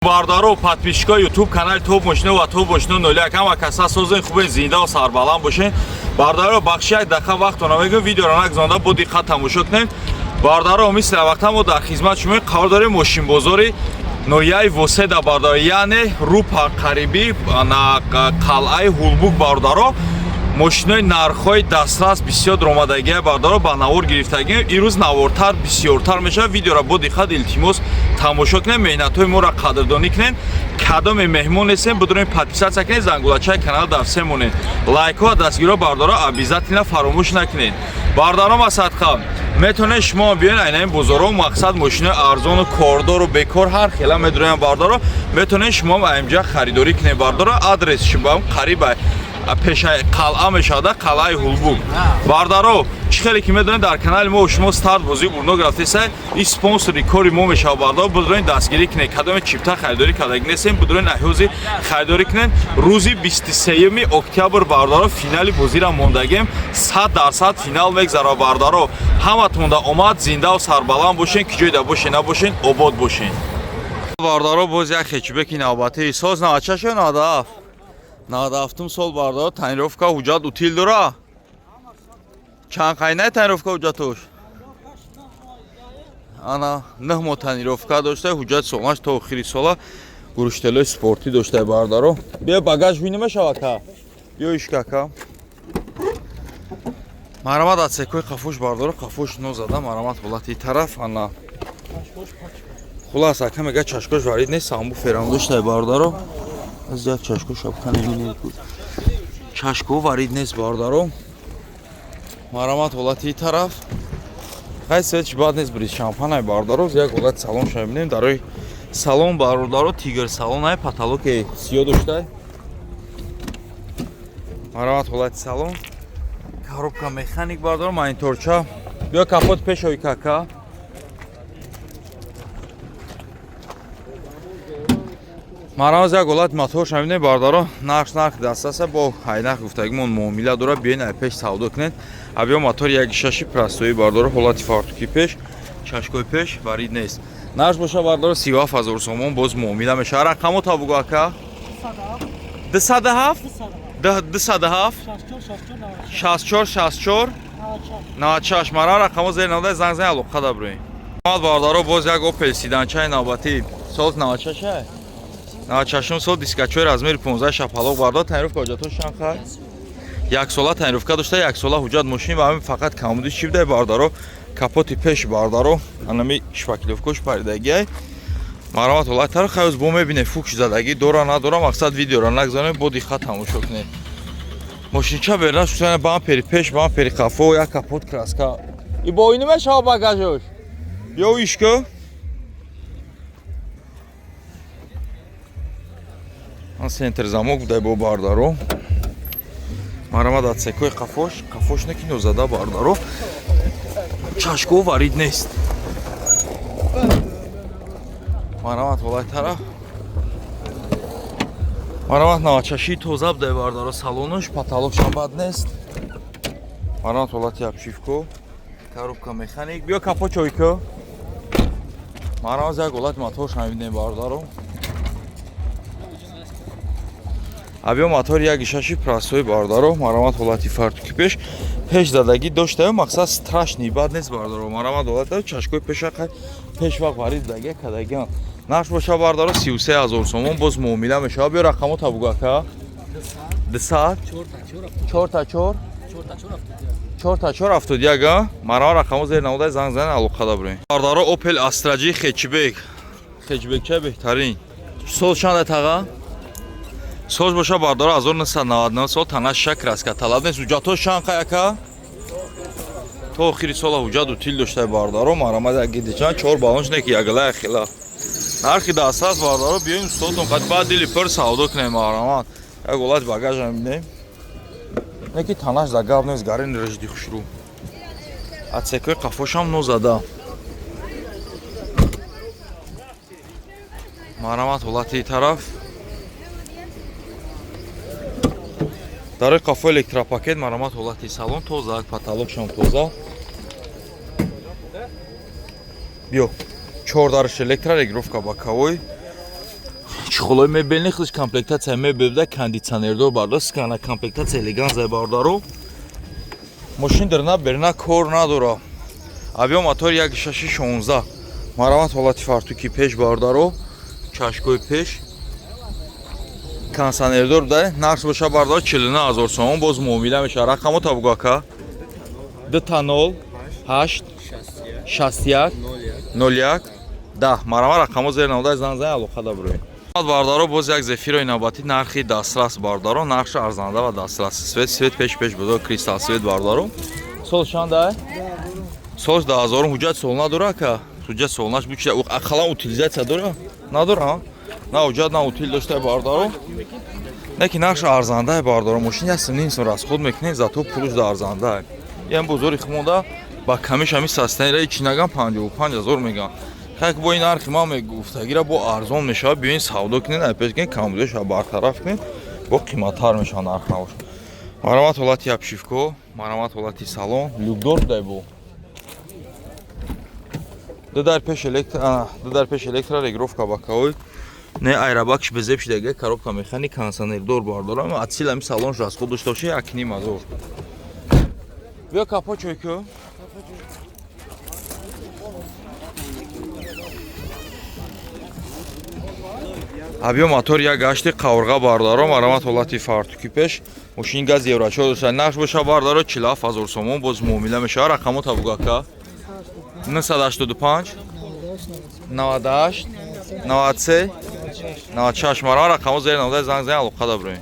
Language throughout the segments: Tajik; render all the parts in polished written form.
Бародаро, подписчикои YouTube канали Топ Мошино ва Топ Мошино 01, ҳама каса созен, хубен, зинда ва сарбаланд бошен. Бародаро, бахши як дақиқа вақтона мегӯм, видеоро нагузонда бо диққат тамошо кунем. Бародаро, мисли вақта мо дар хизмат шумо қарор дорем мошинбозори ноҳияи Воседа, бародаро, яъне рӯ қариби на қалъаи Ҳулбук. Бародаро, мошинои нархҳои дастрас бисёр омадагия, бародаро, ба навор гирифтагӣ. Ирӯз навортар бисёртар мешавад. Видеоро бо диққат, илтимос, тамошо кунед, меҳнатҳои моро қадрдонӣ кунед. Кадоме меҳмон нестем, бидурем, подписаться кунед, зангулачаи канал дар монед, лайкҳо ва дастгириҳо, бародаро, обязательно фаромӯш накунед. Бародаро, масадқа метавонед шумо биёед айнаин бозорҳо, мақсад мошинои арзону кордору бекор ҳар хела медуроям. Бародаро, метавонед шумо аинҷа харидорӣ кунед. Бародаро, адрес шумо қариба пешаи қалъа мешавада, қалъаи Ҳулбук. Бардаро, чӣ хеле ки медонед, дар канали мо шумо старт бозии бурнок рафтеса, и спонсори кори мо мешавад. Бардаро, бидурен, дастгирӣ кунед. Кадоме чипта харидорӣ кардаги нестем, бидурен, аҳёзи харидорӣ кунед. Рӯзи 23 октябр, бардаро, финали бозиро мондагем, 100% финал мегзарад. Бардаро, ҳаматонда омад, зиндаву сарбаланд бошен, ки ҷойда бошен набошен, обод бошен. Бардаро, боз як хетчбеки навбатии соз 96 ё 97, 97 сол, бардор, тонировка, ҳуҷҷат утил дора. Чанд қайнай тонировка, ҳуҷҷатош? Ана 9 моҳ тонировка дошта, ҳуҷҷат солаш то охири сола, гурӯштелои спортӣ дошта. Бардаро, биё, багаж вини мешава ка, биё, ишкака. Марамат, отсекои қафош, бардоро, қафош нозада. Марамат, ҳолати тараф. Ана, хулас, ака мега, чашкош варид нест, самбу ферам дошта. Бардаро, аз як чашко шапка наминед, чашко варид нест. Бардаро, марамат, ҳолати тараф. Хай, свет бад нест, бриз шампанай. Бардаро, як ҳолати салон ша мебинем. Дарои салон, бародаро, тигр салонай, потолоке сиё доштай. Марамат, ҳолати салон, коробка механик, бардаро, мониторча. Биё, капот пешои, кака. Марамаз, як ҳолат мотор мебинем, бардаро. Нарх дастаса, бо ҳайнах гуфтагимон муомила дора. Биёен, ай пеш савдо кунед. Абиё, мотор як шаши простои. Бардаро, ҳолати фартуки пеш, чашкои пеш варид нест. Нарх боша, бардаро, 37 000 сомон, боз муомила мешава. Рақамо та бугу, ака. 207 207 64 64 96. Мара рақамо зер навда, занг зан, алоқа даброем. Бардаро, боз як Опел седанчаи навбатӣ, сол 96, 96 сол, дискачои размери 15, шапалоқ. Бардор, тонировка, ҳуҷҷатҳо шанхай, яксола тонировка дошта, яксола ҳуҷҷат мошин ва ҳамин фақат камуди чӣ будай. Бардаро, капоти пеш, бардаро, анами шпаклёвкош паридагиай. Марамат, ҳолат таро. Хайоз бо мебине, фукш задагӣ дора, надора. Мақсад, видеоро нагзанем, бо диққат тамошо кунед. Мошинча берна шуд, бампери пеш, бампери қафо, як капот краска и бо ини мешава. Багажош биё, ишка. Центр замок будай бо, бардаро. Марамад, отсекои қафош, қафош не ки нозада. Бардаро, чашко варид нест. Марамат, ҳолати тараф. Марамат, навачашии тоза будай, бардаро, салонош, потолокшам бад нест. Марамат, ҳолати обшивко, коробка механик. Биё, капот чойко. Марамат, як ҳолати моторша мебинем, бардаро. Авио, мотор як шаши простой. Бардаро, марамат, ҳолати фартуки пеш, пеш задагӣ доштаю, мақсад, страшный бад нест. Бардаро, марамат, ҳолат чашкои пеша пеш вақт варид даги кадагиан. Нарх боша, бардаро, 33 000 сомон, боз муомила мешава. Биё, рақамо табугу, ака. 200 чорта чор чорта чор 71. А марама рақамо зер намудай, занг зан, алоқа даброем. Бардаро, Опел Астра Ҷи хетчбек, хетчбекча беҳтарин. Сол чанда, таға? Соз боша, бардора, 1999 сол, танаша краска талаб нест. Ҳуҷҷатҳо шанқа, яка? То охири сола ҳуҷҷат утил доштай. Бардаро, марамад, як гидичан, чор балонш не ки ягала хила. Нархи дастрас, бардаро, биёем, устодтон қад баъд дили пур савдо кунем. Марамад, як ҳолат багажа мебинем, не ки танаш да гап нест, гарин режди хушрӯ. Отсекои қафошам нозада. Марамат, ҳолати тараф. Дарои қафо электропакет. Марамат, ҳолати салон тоза, потолокшам тоза. Биё, чор дарш электро, регировка боковой. Чехолои мебелни худаш, комплектация мебел буда, кондитсионердор, бардаро, скана, комплектация элеганзай, бардаро. Мошин дирна берна кор надора. Объём мотор 1,6 16. Марамат, ҳолати фартуки пеш, бардаро, чашкои пеш, кондитсионердор буда. Нарх боша, бардаро, 49 ҳазор сомон, боз муомила мешавад. Рақамо та бугу, ака. 00 8 61 01 10. Марама, рақамо зер намуда, зан зан, алоқа да бироед. Бардаро, боз як Зефирои навбатӣ, нархи дастрас, бардаро, нархш арзанда ва дастрас. Свет пеш бузор, кристалл свет, бардаро. Сол чанда? Сол 2000. Ҳуҷҷат сол надора, ака? Ҳуҷҷат солнаш бучида, ақаллан утилизация дора, надора? На ҳуҷҷат, на утил дошта, бардаро. Не ки нархш арзандае, бардаро. Мошин 1,5 сом расход мекунед, зато пулш да арзандае. Ям бозори хумонда ба камиш ҳами састанира чӣ нагам, 55 ҳазор мегам. Как бо ин нархи ман мегуфтагира, бо арзон мешавад. Биёин, савдо кунед, айпеш кунед, камбудиша бартараф кунед, бо қиматтар мешавад нарх набош. Марамат, ҳолати обшивко, марамат, ҳолати салон, люкдор дай бо ду дар пеш электро, ду дар пеш электро, регулировка боковой, не айрабакш безеб шидага, коробка механик, кондитсионердор, бардорам. Атсил ами салонш расход дошта боша, 1,5 ҳазор. Биё, капо чойку. Объём мотор 1,8, қаврға, бардаро. Марамат, ҳолати фартуки пеш. Мошини газ евро 4 дошта. Нарх боша, бардаро, 47 ҳазор сомон, боз муомила мешавад. Рақамо табугака: 985 98 93 96. Марама, рақамо зери 90, занг зан, алоқа да бироем.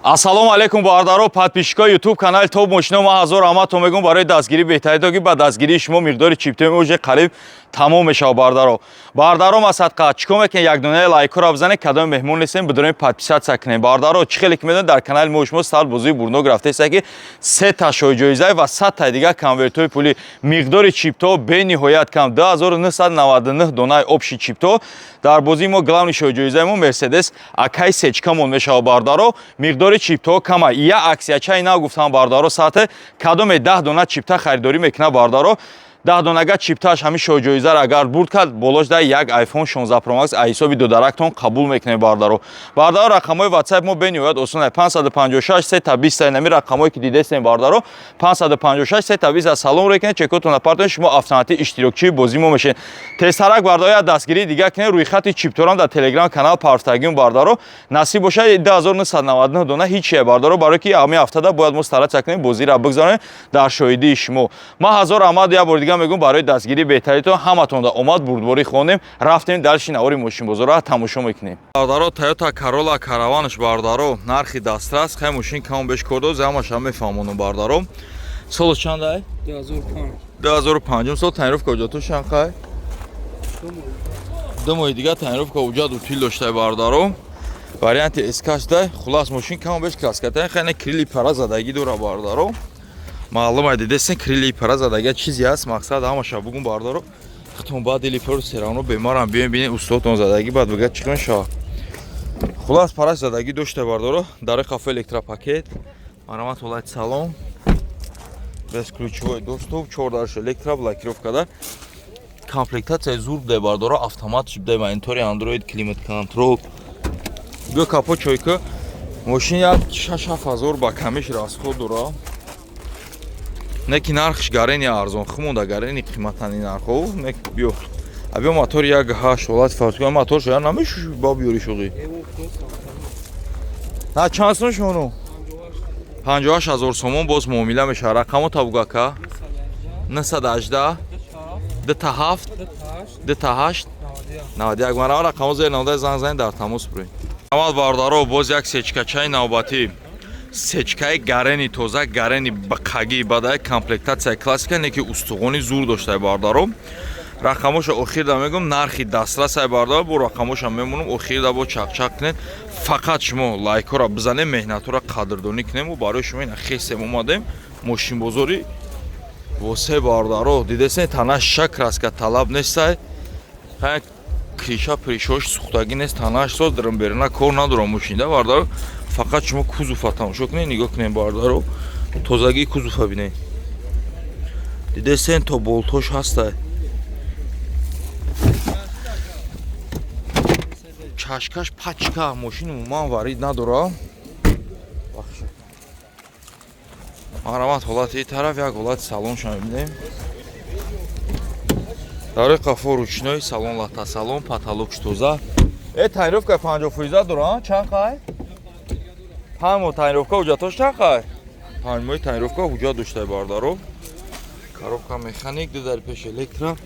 Ассалому алайкум, бардаро, подписчикои ютуб канали Топ Мошино. Ман ҳазор раҳматон мегӯм барои дастгирии беҳтарито, ки ба дастгирии шумо миқдори чиптои уже қариб тамом мешавад, бардаро. Бардаро, масадқа чӣ кор мекунед? Як донаи лайкҳоро бизанед, кадоми меҳмон нестем, бидорем, подписаться кунем. Бардаро, чӣ хеле ки медонед, дар канали мо шумо сар бозии бурнок рафтаеста, ки се та шоҳиҷоиза ва 100 таи дигар конвертҳои пулӣ. Миқдори чиптҳо бениҳоят кам, 2999 донаи общий чипто. Дар бозии мо главный шоҳиҷоизаи мо Мерседес акай сечкамон мешавад, бардаро. Миқдори чиптҳо кама. Я аксиячаи нав гуфтам, бардаро, саате кадоме 10 дона чипта харидорӣ мекунад, бардаро, 10 донага чиптааш ҳамин шоҳиҷоизаро агар бурд кард, болош да як iPhone 16 Pro Max ҳисоби додарактон қабул мекунем, бардаро. Бардаро, рақамҳои WhatsApp мо бениҳоят осон: 556 3 та 20. Нами рақамҳое ки дидестем, бардаро, 556 3 та 20. Салом рӯй кунед, чекотон апартон, шумо автоматӣ иштирокчии бозии мо мешед. Тезтарак, бардаро, як дастгирии дигар кунед. Рӯйхати чипторам дар Телеграм канал парфтагиум, бардаро. Насиб бошад, 2999 дона ҳичие, бардаро, барое ки ҳамин ҳафтада бояд мо стараться кунем, бозиро бигзаронем дар шоҳидии шумо. Ман ҳазор раҳмат як бори дигар мегӯм барои дастгирии беҳтаритон. Ҳаматонда омад, бурдборӣ хонем. Рафтем дальше, навори мошинбозорро тамошо мекунем. Бардаро, Тойота Corolla Караванш, бардаро, нархи дастрас. Хай, мошин кам беш кор дод, ҳамаша мефаҳмонам, бардаро. Соло чандай? 2005. 2005 сол. Тонировка, ҳуҷҷату шанқай? 2 моҳи дигар тонировка, ҳуҷҷат, утил доштай, бардаро. Варианти СК дай. Хулас, мошин кам беш краската, хайна крили пара задагӣ дора, бардаро. Маълум ай, дидесен, крили пара задага чизе ҳаст. Мақсад ҳамаша бугум, бардаро, хитон баъд или пар серавно бемарам биёем, бинем, устодтон задагӣ, баъд бигӯяд чӣ мешавад. Хулас, параш задагӣ дошта, бардаро. Дари қафо электропакет. Марамат, ҳолати салон, бесключевой доступ, чор дарш электро, блокировкада, комплектатсияи зур будай, бардаро. Автомат будай, монитори Android, климат контрол. Биё, капо чойка. Мошин як 6-7 ҳазор ба камиш расход дора, не ки нархш гарени арзон хумонда, гарени қиматани нархо не. Биё, абиё, мотор 1,8, ҳолати фарз. Мотор шоя намешуши, ба биёри шуғи на. Чанд сум шуну? 58 ҳазор сомон, боз муомила мешавад. Рақамо табугака: 918 27 28 91. Марама, рақамо зери 90, занг занед, дар тамос буред. Аввал, бардаро, боз як сечкачаи навбатӣ, сечкаи гарени тоза, гарени бақагӣ бадай, комплектатсияи классика, не ки устуғони зур доштай, бардаро. Рақамоша охирда мегӯм. Нархи дастрасай, бардаро, бо рақамоша мемонам охирда, бо чақчақ кунед. Фақат шумо лайкҳоро бизанед, меҳнатҳоро қадрдонӣ кунем. Барои шумо ина хесем, омадем мошинбозори восе, бардаро. Дидесен, танаш краска талаб нестай, криша пришош сӯхтагӣ нест, танаш соз, дрмберина кор надорам мошинда, бардаро. Фақат шумо кузова тамошо кунед, нигоҳ кунед, бардаро, тозагии кузова бинед. Дидесен, то болтош ҳастай. Чашкаш пачка, мошин умуман варид надора. Бахшед. Марҳамат, ҳолати тараф, як ҳолати салонша мебинем. Дарои қафо ручной, салон лата салон, потолокш тоза. Тонировка 50% дора, чанд қай? 5 моҳ тонировка, ҳуҷҷатош чанд қай? 5 моҳи тонировка ҳуҷҷат доштай, бардаро. Коробка механик, ду дар пеш электро.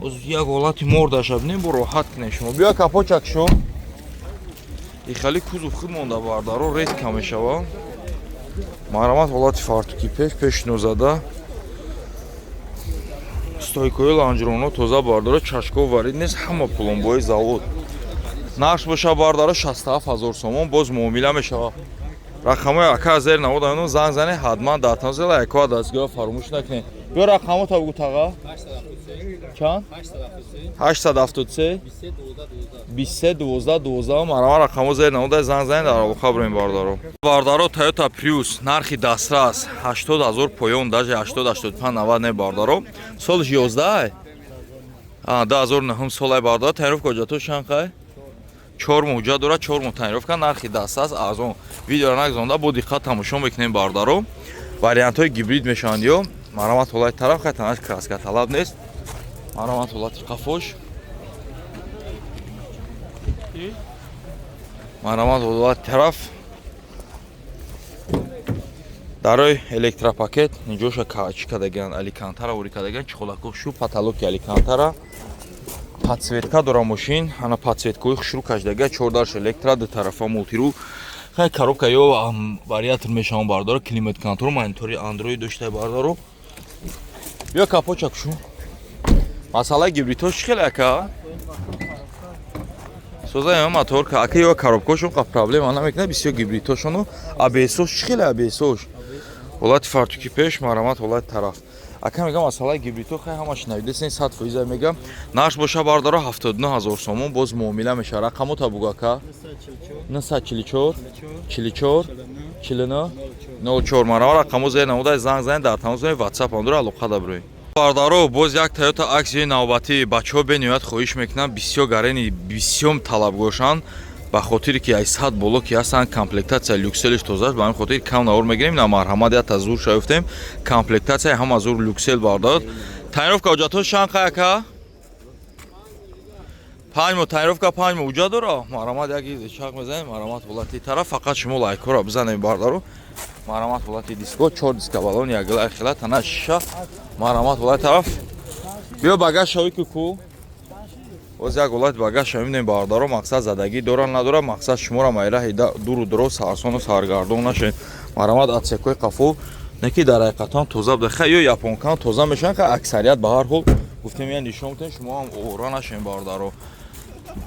Оз як ҳолати мордаша бинем, бо роҳат кунем шумо. Биё, капочак шо. Ихали кузов худ монда, бардаро, редко мешава. Марҳамат, ҳолати фартуки пеш, пеш нозада. Стойкои лонжероно тоза, бардора, чашко варид нест, ҳама пломбои завод. Нарх боша, бардара, 67 ҳазор сомон, боз муомила мешава. Рақамҳои ака зер навода, занг зане, ҳатман дар тамос, лайкҳо дастгоҳ фаромӯш накунед. Биё, рақамота бугу, таға. Чанд? 873 23 12 12. Марҳамат, рақамҳо зер навода, занг занед, дар алоқа бурем, бардаро. Бардаро, Toyota Prius нархи дастрас 80 ҳазор поён, даже 80, 85, 90 не, бардаро. Солиш 11, а 2009 солай, бардаро. Тонировка ҳуҷҷатош чанд қай? 4 моҳ ҳуҷҷат дорад, 4 моҳ тонировка, нархи дастрас, арзон. Видеоро нагзонда бо диққат тамошо мекунем, бардаро. Вариантҳои гибрид мешаванд ё. Марҳамат, ҳолати тараф, хай танаш краска талаб нест. Марҳамат, ҳолати қафош. Марҳамат, ҳолати тараф. Дарои электропакет, ниҷоша чӣ кардагиан, алькантара ворид кардагиан, чехолако шу, потолоки алькантара. Подсветка дора мошин, ана подсветкаҳои хушрӯ кашидага, чордарш электро, ду тарафа мултирул. Хай, коробка ё вариатор мешаванд, бардоро, климат контроль, монитори Андроид доштай, бардаро. Биё, капоча кушу. Масъалаи гибридҳо чӣ хеле, ака? Соза мотор ака ё коробкаҳошон қа проблема намекунад бисёр гибридҳошону. АБСош чӣ хеле, АБСош? Ҳолати фартуки пеш, марҳамат, ҳолати тараф. Ака, мегам, масъалаи гибридҳо хай ҳамаш навидесен, 100% мегам. Нарх боша, бардаро, 79 ҳазор сомон, боз муомила мешавад. Рақамота бугу, ака. 944 44 49 04. Марҳамат, рақамо зер намуда, занг занед, дар тамос, WhatsApp ам дора, алоқа да бироед. Бардаро, боз як Toyota Axio навбатӣ. Бачаҳо бениҳоят хоҳиш мекунанд, бисёр гарени, бисёр талабгошанд, ба хотире ки ай 100 боло ки ҳастанд, комплектатсия люкселиш тозааст, ба ҳамин хотир кам навор мегирем. На, марҳамат, ята зур шаёфтем, комплектатсияи ҳама зур, люксел, бардорад. Тонировка ҳуҷҷатҳо чанд қай, ака? 5 моҳ тонировка, 5 моҳ ҳуҷҷат дора. Марҳамат, як чақ мезанем. Марҳамат, ҳолати тараф. Фақат шумо лайкҳоро бизанем, бардаро. Марҳамат, ҳолати диско, чор диска, балон ягила хела, тана шиша. Марҳамат, ҳолати тараф. Биё, багаж шавӣ ку ку. Боз як ҳолати багаж шавӣ мебинем, бардаро. Мақсад задагӣ дора, надора, мақсад шуморо майраҳи дуру дуро сарсону саргардон нашед. Марҳамат, отсекҳои қафо не ки дар ҳақиқатан тоза буда. Хай, ё японкаам тоза мешаванд, хай, аксарият. Ба ҳар ҳол, гуфтем, я нишон бутем, шумо ҳам овора нашем, бардаро.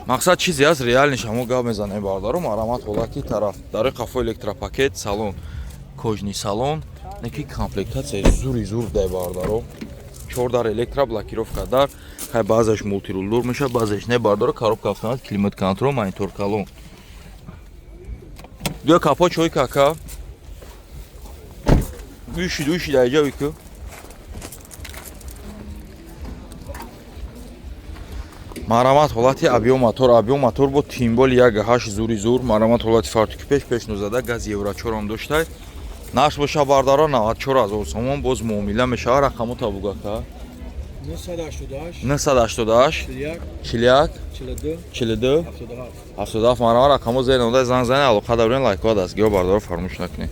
Мақсад чизе аст, реальныйш ҳамо гап мезанем, бардаро. Марҳамат, ҳолати тараф, дарои қафо электропакет, салон кожаный салон, не ки комплектатсияи зури зур дай, бардаро. Чор дар электро, блокировка дар, хай, баъзеш мултирулдор мешавад, баъзеш не, бардоро. Коробка автомат, климат контроль, монитор калон. Биё, капо чой кака. Уйшид, уйшид, айҷа уйку. Марҳамат, ҳолати объём мотор, объём мотор бо тимболи 1.8, зури зур. Марҳамат, ҳолати фартуки пеш, пеш нузада, газ евро 4 ам доштай. Нарх боша, бардаро, 94 ҳазор сомон, боз муомила мешавад. Рақамота бугу, ака. 988 988 41 41 42 42 77. 77. Марҳамат, рақамо зер намуда, занг зане, алоқа дабрен, лайкҳо дастгиҳо, бардаро, фаромӯш накунед.